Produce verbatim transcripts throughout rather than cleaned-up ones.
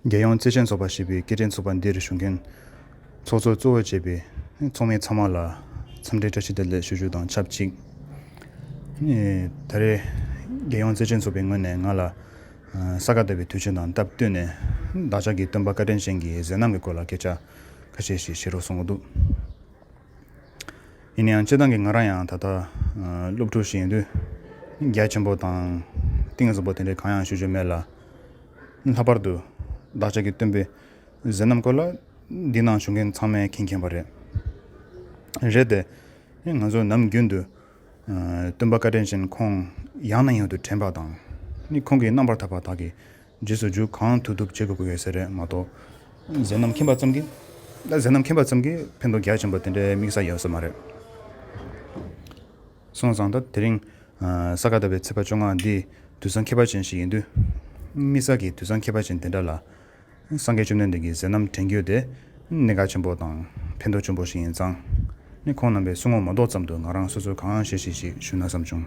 རྒྱལ་ཡོངས་བརྩེ་ཆེན་ཚོགས་པ་ཞེས་པའི་སྐད་འཕྲིན་ཚོགས་པ་འདིར་ཞུགས་མཁན་ཚོགས་གཙོ་གཙོ་བོ་བྱས་པའི་ཚོགས་མི་ཚང་མ་ལ་འཚམས་འདྲི་བཀྲ་ཤིས་བདེ་ལེགས་ཞུ་རྒྱུ་དང་ཆབས་ཅིག་ད་རེས་རྒྱལ་ཡོངས་བརྩེ་ཆེན་ཚོགས་པའི་ངོས་ནས་ང་ལ་ས་ག་ཟླ་བའི་དུས་ཆེན་དང་སྟབས་བསྟུན་ནས་བདག་ཅག་གི་སྟོན་པ་བཀའ་དྲིན་ཅན་གྱི་མཛད་རྣམ་གྱི་སྐོར་ལ་སྐད་ཆ་ཁ་ཤས་ཤིག་བཤད་རོགས་གསུང་གི་འདུག་ཡིན་ན་ཡང་སྤྱིར་བཏང་གི་ང་རང་ཡང་ད་ལྟ་སློབ་ཕྲུག་ཞིག་ཡིན་དུས་རྒྱ་ཆེན་པོ་དང་གཏིང་ཟབ་པོ་དེ་འདྲའི་གང་ཡང་ཞུ་རྒྱུ་མེད་ལ། ལྷག་པར་དུ་བདག་ཅག་གི་སྟོན་པའི་མཛད་རྣམ་སྐོར་ལ་འདི་ནང་བཞུགས་མཁན་ཚང་མས་མཁྱེན་མཁྱེན་པ་རེད། རེད་དེ། ང་ཚོ་ནམ་རྒྱུན་དུ་སྟོན་པ་བཀའ་དྲིན་ཅན་ཁོང་ཡང་ནས་ཡང་དུ་དྲན་པ་དང་། ནི་ཁོང་གི་རྣམ་པར་ཐར་པ་དག་གི་རྗེས་སུ་འཇུག་གང་ཐུབ་ཐུབ་བྱེད་དགོས་ཀྱི་ཡོད་ས་རེད་མ་གཏོགས། མཛད་རྣམ་མཁྱེན་པ་ཙམ་གྱིས། ད་མཛད་རྣམ་མཁྱེན་པ་ཙམ་གྱིས་ཕན་ཐོགས་རྒྱ་ཆེན་པོ་དེ་འདྲའི་དམིགས་བསལ་ཡོད་ས་མ་རེད། སོང་ཙང་ད་དེ་རིང་ས་ག་ཟླ་བའི་ཚེས་པ་བཅོ་ལྔ་འདི་དུས་བཟང་ཁྱད་པར་ཅན་ཞིག་ཡིན་དུས། དམིགས་བསལ་གྱི་དུས་བཟང་ཁྱད་པར་ཅན་དེ་འདྲ་ལ་སངས་རྒྱས་བཅོམ་ལྡན་འདས་ཀྱི་མཛད་རྣམ་དྲན་རྒྱུ་དེ་གནད་འགག་ཆེན་པོ་དང་ཕན་ཐོགས་ཆེན་པོ་ཞིག་ཡིན་ཙང་། ནི་ཁོང་རྣམ་པའི་གསུང་ངོ་མ་གཏོགས་ཙམ་དུ་ང་རང་སོ་སོས་གང་ཤེས་ཤེས་ཤིག་ཞུ་ན་བསམ་བྱུང་།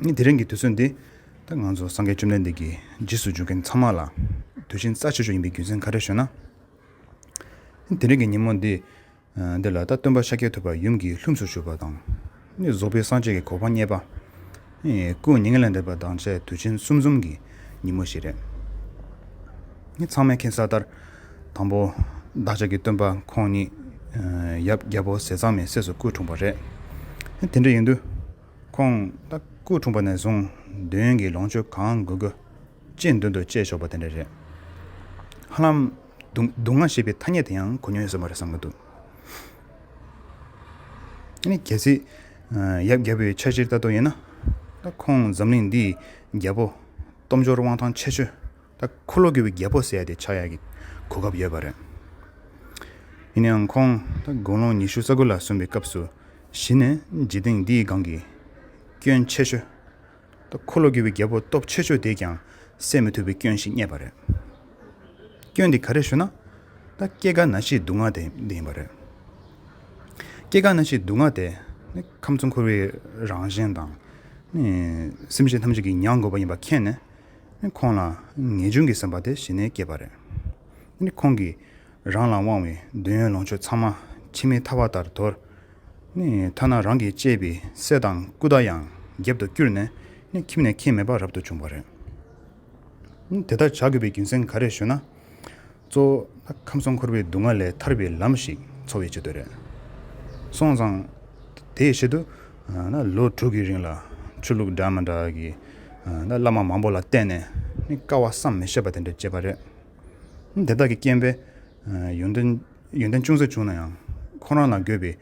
ནི་དེ་རིང་གི་དུས་ཚོད་འདི་ད་ང་ཚོ་སངས་རྒྱས་བཅོམ་ལྡན་འདས་ཀྱི་རྗེས་སུ་འཇུག་མཁན་ཚང་མ་ལ་དུས་ཆེན་རྩ་ཆེ་ཤོས་ཡིན་པའི་རྒྱུ་མཚན་ག་རེ་ཞུ་ན། དེ་རིང་གི་ཉིན་མོ་འདི་འདི་ལ་ད་སྟོན་པ་ཤཱཀྱ་ཐུབ་པ་ཡུམ་གྱི་ལྷུམས་སུ་ཞུགས་པ་དང་། ནི་རྫོགས་པའི་སངས་རྒྱས་ཀྱི་གོ་འཕང་བརྙེས་པ། སྐུ་མྱ་ངན་ལས་འདས་པ་དང་བཅས་དུས་ཆེན་གསུམ་འཛོམས་ཀྱི་ཉིན་མོ་ཞིག་རེད། ནི་ཚང་མས་མཁྱེན་གསལ་ལྟར། དང་པོ་བདག་ཅག་གི་སྟོན་པ་ཁོང་ཉིད་ཡབ་རྒྱལ་པོ་ཟས་གཙང་མའི་སྲས་སུ་སྐུ་འཁྲུངས་པ་རེད། དེ་འདྲ་ཡིན་དུས། ཁོང་ད་སྐུ་འཁྲུངས་པ་ནས་བཟུང་འདོད་ཡོན་གྱི་ལོངས་སྤྱོད་གང་དགོས་དགོས་ཅི་འདོད་འདོད་སྤྱད་ཆོག་པ་དེ་འདྲ་རེད། ཧ་ལམ་སྡུག་སྡུག་བསྔལ་ཞེས་པའི་ཐ་སྙད་དེ་ཡང་གོ་མྱོང་ཡོད་ས་མ་རེད་བསམ་གྱི་འདུག་ཨ་ནི་གལ་སྲིད་ཡབ་རྒྱལ་པོའི་ཆ་གཞིར་ལྟ་རྟོག་ཡིན་ན། ད་ཁོང་འཛམ་གླིང་འདིའི་རྒྱལ་པོ་སྟོབས་འབྱོར་དབང་ཐང་ཆེ་ཤོས། ད་འཁོར་ལོ་བསྒྱུར་བའི་རྒྱལ་པོ་ཟེར་ཡ་དེ་ཆགས་ཡ་གི་གོ་སྐབས་ཡོད་པ་རེད། ཡིན་ནའང་ཁོང་ད་དགུང་ལོ་ཉི་ཤུ་རྩ་དགུ་ལ་སོན་པའི་སྐབས་སུ་གཞི་ནས་འཇིག་རྟེན་འདིའི་སྒང་གི་སྐྱོན་ཆེ་ཤོས། ད་འཁོར་ལོ་བསྒྱུར་བའི་རྒྱལ་པོ་སྟོབས་ཆེ་ཤོས་དེས་ཀྱང་སེལ་མི་ཐུབ་པའི་སྐྱོན་ཞིག་རྙེད་པ་རེད། སྐྱོན་འདི་ག་རེ་ཞུ་ན། ད་སྐྱེ་རྒ་ན་འཆིའི་སྡུག་བསྔལ་དེ་འདི་ཡིན་པ་རེད། སྐྱེ་རྒ་ན་འཆིའི་སྡུག་བསྔལ་དེ་ནི་ཁམས་གསུམ་འཁོར་བའི་རང་བཞིན་དང་། ནི་སེམས་ཅན་ཐམས་ཅད་ཀྱིས་མྱང་དགོས་པ་ཡིན་པ་མཁྱེན་ནས། ནི་ཁོང་ལ་ངེས་འབྱུང་གི་སེམས་པ་དེ་གཞི་ནས་སྐྱེས་པ་རེད། ནི་ཁོང་གིས་རང་ལ་དབང་བའི་འདོད་ཡོན་ལོངས་སྤྱོད་ཚང་མ་འཆི་མེད་ཐར་པ་ལྟར་དོར། ནི་ཐ་ན་རང་གིས་གཅེས་པའི་སྲས་དང་སྐུ་དགྲ་ཡང་རྒྱབ་ཏུ་བསྐྱུར་ནས་ནི་ཁྱིམ་ནས་ཁྱིམ་མེད་པར་རབ་ཏུ་བྱུང་བ་རེད། དེ་ལྟར་བྱ་དགོས་པའི་རྒྱུ་མཚན་ག་རེ་ཞུ་ན། གཙོ་བོ་ཁམས་གསུམ་འཁོར་བའི་སྡུག་བསྔལ་ལས་ཐར་བའི་ལམ་ཞིག་འཚོལ་བའི་ཆེད་དུ་རེད། སོང་ཙང་། དེའི་ཆེད་དུ། ན་ལོ་དྲུག་གི་རིང་ལ་ཆོས་ལུགས་འདྲ་མི་འདྲ་གི་ན་བླ་མ་མང་པོ་ལ་བསྟེན་ནས་ནི་དཀའ་བ་བསམ་མི་ཤེས་པ་དེ་འདྲ་སྤྱད་པ་རེད། དེ་དག་གི་རྐྱེན་པས། ཡོན་ཏན་ཡོན་ཏན་ཅུང་ཟད་བྱུང་ན་ཡང་ཁོ་རང་ལ་དགོས་པའི་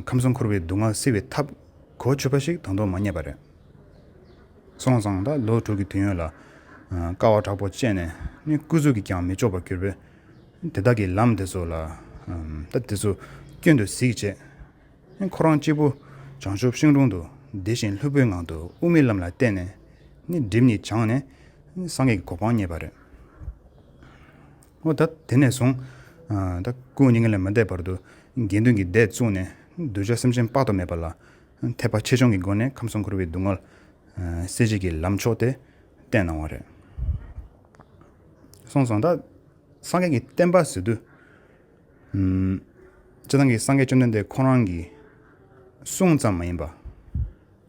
ཁམས་གསུམ་འཁོར་བའི་སྡུག་བསྔལ་སེལ་བའི་ཐབས་གོ་ཆོད་པ་ཞིག་ད་དུང་མ་རྙེད་པ་རེད། སོང་ཙང་ད་ལོ་དྲུག་གི་དུས་ཡུན་ལ་དཀའ་བ་དྲག་པོ་སྤྱད་ནས་ནི་སྐུ་གཟུགས་ཀྱིས་ཀྱང་མི་ལྕོགས་པར་གྱུར་པས། དེ་དག་གི་ལམ་དེ་ཚོ་ལ་ད་དེ་ཚོ་སྐྱོན་དུ་གཟིགས་བྱས། ནི་ཁོ་རང་གཅིག་པུ་བྱང་ཆུབ་ཤིང་དྲུང་དུ་བདེ་ཞིང་ལྷུན་པོའི་ངང་དུ་དབུ་མའི་ལམ་ལ་བརྟེན་ནས་ནི་སྒྲིབ་གཉིས་སྦྱངས་ནས་སངས་རྒྱས་ཀྱི་གོ་འཕང་བརྙེས་པ་རེད། འོ་ད་དེ་ནས་བཟུང་། ད་སྐུ་མྱ་ངན་ལས་མི་འདས་བར་དུ་དགེ་འདུན་གྱི་སྡེ་བཙུགས་ནས་གདུལ་བྱ་སེམས་ཅན་དཔག་ཏུ་མེད་པ་ལ་ཐེག་པ་ཆེ་ཆུང་གི་སྒོ་ནས་ཁམས་གསུམ་འཁོར་བའི་སྡུག་བསྔལ་སེལ་བྱེད་ཀྱི་ལམ་མཆོག་དེ་བསྟན་གནང་བ་རེད། སོང་ཙང་ད་སངས་རྒྱས་ཀྱི་བསྟན་པ་ཟེར་དུས། སྤྱིར་བཏང་གི་སངས་རྒྱས་བཅོམ་ལྡན་འདས་ཁོང་རང་གི་གསུང་ཙམ་མ་ཡིན་པ།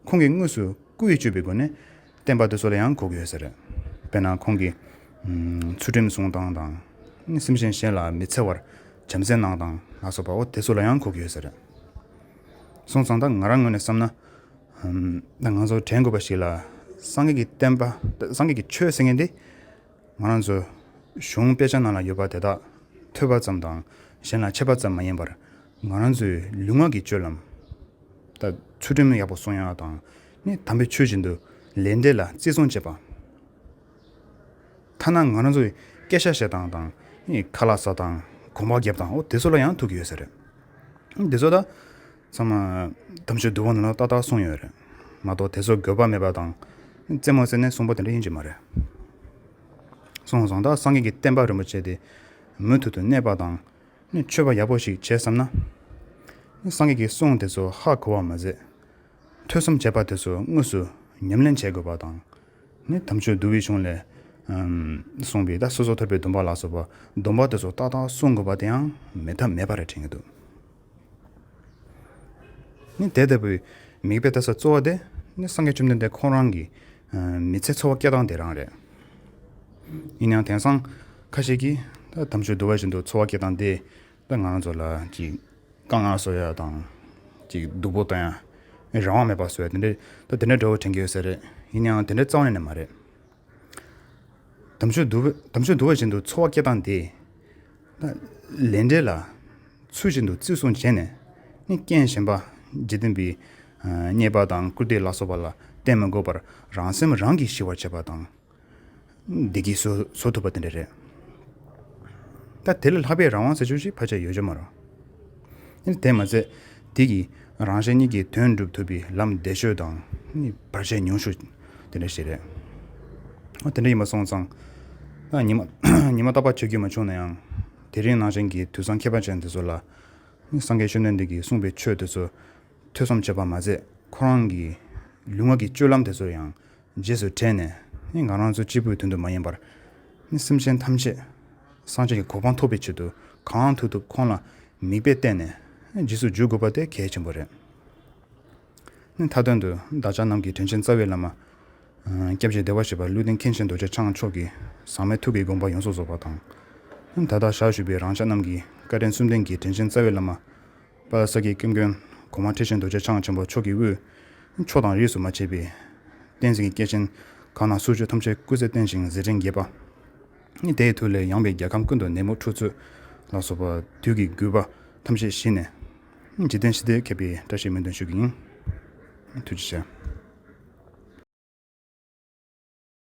ཁོང་གིས་དངོས་སུ་སྐུ་ཡིས་བཅོས་པའི་སྒོ་ནས་བསྟན་པ་དེ་ཚོ་ལ་ཡང་གོ་གི་ཡོད་ས་རེད། དཔེར་ན་ཁོང་གིས་ཚུལ་ཁྲིམས་སྲུང་སྟངས་དང་། སེམས་ཅན་གཞན་ལ་མི་འཚེ་བར་བྱམས་བརྩེ་གནང་སྟངས་ལ་སོགས་པ་འོ་དེ་ཚོ་ལ་ཡང་གོ་གི་ཡོད་ས་རེད། སོང་ཙང་ད་ང་རང་ངོས་ནས་བསམ་ན། ད་ང་ཚོ་དྲན་དགོས་པ་ཞིག་ལ། སངས་རྒྱས་ཀྱི་བསྟན་པ། སངས་རྒྱས་ཀྱི་ཆོས་ཟེར་མཁན་འདི། ང་རང་ཚོ་གཞུང་དཔེ་ཆ་ནང་ལ་ཡོད་པ་དེ་དག་ཐོས་པ་ཙམ་དང་གཞན་ལ་འཆད་པ་ཙམ་མ་ཡིན་པར། ང་རང་ཚོའི་ལུས་ངག་གི་སྤྱོད་ལམ། ད་ཚུལ་ཁྲིམས་ཡག་པོ་སྲུང་ཡག་དང་ནི་དམ་པའི་ཆོས་བཞིན་དུ་ལེགས་འགྲེལ་ལ་བརྩི་སྲུང་བྱེད་པ། ཐ་ན་ང་རང་ཚོའི་སྐད་ཆ་བཤད་སྟངས་དང་ནི་ཁ་ལག་ཟ་སྟངས་གོམ་པ་རྒྱབ་སྟངས་འོ་དེ་ཚོ་ལ་ཡང་ཐུག་གི་ཡོད་ས་རེད། དེ་ཚོ་ད། ཚང་མ་དམ་ཆོས་འདུལ་བ་ནང་ལ་ཏག་ཏག་གསུངས་ཡོད་རེད། མ་གཏོགས་དེ་ཚོ་དགོས་པ་མེད་པ་དང་རྩེད་མོ་རྩེ་ནས་གསུངས་པ་དེ་འདྲ་ཡིན་གྱི་མ་རེད། སོང་ཙང་ད་སངས་རྒྱས་ཀྱི་བསྟན་པ་རིན་པོ་ཆེ་དེ་མུ་མཐུད་དུ་གནས་པ་དང་ནི་མཆོད་པ་ཡག་པོ་ཞིག་བྱས་བསམ་ན། ནི་སངས་རྒྱས་ཀྱི་གསུང་དེ་ཚོ་ཧ་གོ་བ་མ་ཟད། ཐོས་བསམ་བྱས་པ་དེ་ཚོ་དངོས་སུ་ཉམས་ལེན་བྱེད་དགོས་པ་དང་། ནི་དམ་ཆོས་འདུལ་བའི་གཞུང་ལས་ ཨམ་གསུངས་པའི་ད་སོ་སོར་ཐར་པའི་སྡོམ་པ་ལ་སོགས་པ་སྡོམ་པ་དེ་ཚོ་ཏག་ཏག་སྲུང་དགོས་པ་དེའང་མེད་ཐབས་མེད་པ་རེད་དྲན་གྱི་འདུག་ནི་དེ་ལྟ་བུའི་མིག་དཔེ་ལྟ་ས་གཙོ་བོ་དེ་ནི་སངས་རྒྱས་བཅོམ་ལྡན་འདས་ཁོང་རང་གི་ཨ་མི་ཚེ་འཚོ་བ་སྐྱེལ་སྟངས་དེ་རང་རེད། ཡིན་ཡང་དེང་སང་ཁ་ཤས་ཀྱིས་ད་དམ་ཆོས་འདུལ་བ་བཞིན་དུ་འཚོ་བ་སྐྱེལ་སྟངས་དེ་ད་ང་རང་ཚོ་ལ་ཅིག་དཀའ་ངལ་བཟོ་ཡ་དང་ཅིག་སྡུག་པོ་གཏོང་ཡ་རང་དབང་མེད་པ་བཟོ་ཡ་དེ་འདྲ་ད་དེ་འདྲ་འདྲ་བོ་དྲན་གྱི་ཡོད་ས་རེད། ཡིན་ཡང་དེ་འདྲ་རྩ་བ་ནས་མ་རེད། དམ་ཆོས་འདུལ་བ་དམ་ཆོས་འདུལ་བ་བཞིན་དུ་འཚོ་བ་སྐྱེལ་སྟངས་དེ། ད་ལས་འབྲས་ལ་ཚུལ་བཞིན་དུ་བརྩི་སྲུང་བྱས་ནས་ནི་རྐྱེན་གཞན་པ་འཇིག་རྟེན་པའི་ཨ་རྙེད་པ་དང་བཀུར་སྟི་ལ་སོགས་པ་ལ་བརྟེན་མི་དགོས་པར་རང་སེམས་རང་གིས་ཞི་བར་བྱེད་པ་དང་། བདེ་སྐྱིད་བཟོ་བཟོ་ཐུབ་པ་དེ་འདྲ་རེད། ད་དེ་ལས་ལྷག་པའི་རང་དབང་ཟེར་ཆོག་ཅིག་ཕལ་ཆེར་ཡོད་རྒྱུ་མ་རེད། ཨ་ནི་དེ་མ་ཚད་དེ་གིས་རང་གཞན་གཉིས་ཀྱི་དོན་སྒྲུབ་ཐུབ་པའི་ལམ་བདེ་ཤོས་དང་ནི་བར་ཆད་ཉུང་ཤོས་དེ་འདྲ་ཞིག་རེད། ཨ་དེ་འདྲ་ཡིན་པ་སོང་ཙང་ད་ཉི་མ་ཉི་མ་རྟག་པར་བྱེད་རྒྱུ་མ་བྱུང་ན་ཡང་དེ་རིང་ནང་བཞིན་གྱི་དུས་བཟང་ཁྱད་པར་ཅན་དེ་ཚོ་ལ་ནི་སངས་རྒྱས་བཅོམ་ལྡན་འདས་ཀྱིས་གསུངས་པའི་ཆོས་དེ་ཚོ་ཐོས་བསམ་བྱས་པ་མ་ཟད་ཁོ་རང་གི་ལུས་ངག་གི་སྤྱོད་ལམ་དེ་ཚོ་ཡང་རྗེས་སུ་དྲན་ནས་ནི་ང་རང་ཚོ་གཅིག་པུའི་དོན་དུ་མ་ཡིན་པར་ནི་སེམས་ཅན་ཐམས་ཅད་སངས་རྒྱས་ཀྱི་གོ་འཕང་ཐོབ་པའི་ཆེད་དུ་གང་ཐུབ་ཐུབ་ཁོང་ལ་མིག་དཔེ་བསྟན་ནས་ནི་རྗེས་སུ་འཇུག་དགོས་པ་དེ་གལ་ཆེན་པོ་རེད། ནི་མཐའ་དོན་དུ་བདག་ཅག་རྣམས་ཀྱི་དྲིན་ཅན་རྩ་བའི་བླ་མ། ཨ་སྐྱབས་རྗེ་བདེ་བར་གཤེགས་པ་ཀླུ་ལྡིང་མཁན་ཆེན་རྡོ་རྗེ་འཆང་མཆོག་གི་ཟག་མེད་ཐུགས་ཀྱི་དགོངས་པ་ཡོངས་སུ་རྫོགས་པ་དང་། ད་ལྟ་བཞག་བཞུགས་པའི་རང་ཅག་རྣམས་ཀྱི་བཀའ་དྲིན་གསུམ་ལྡན་གྱི་དྲིན་ཅན་རྩ་བའི་བླ་མ། དཔལ་ས་སྐྱའི་ཀུན་མཁྱེན་གོང་མ་ཁྲི་ཆེན་རྡོ་རྗེ་འཆང་ཆེན་པོ་མཆོག་གི་དབུས། ཕྱོགས་དང་རིས་སུ་མ་ཆད་པའི་བསྟན་འཛིན་གྱི་སྐྱེས་ཆེན་གང་ན་སུ་བཅུ་ཐམས་ཅད་སྐུ་ཚེ་བརྟན་ཞིང་མཛད་འཕྲིན་རྒྱས་པ། ནི་དེའི་མཐུ་ལས་ཡངས་པའི་རྒྱལ་ཁམས་ཀུན་ཏུ་ནད་མུག་འཁྲུག་རྩོད་ལ་སོགས་པ་བདུད་ཀྱི་རྒུད་པ་ཐམས་ཅད་ཞི་ནས། འཇིག་རྟེན་ཞི་བདེ་ཁེབས་པའི་བཀྲ་ཤིས་སྨོན་འདུན་ཞུ་གི་ཡིན། ཐུགས་རྗེ་ཆེ།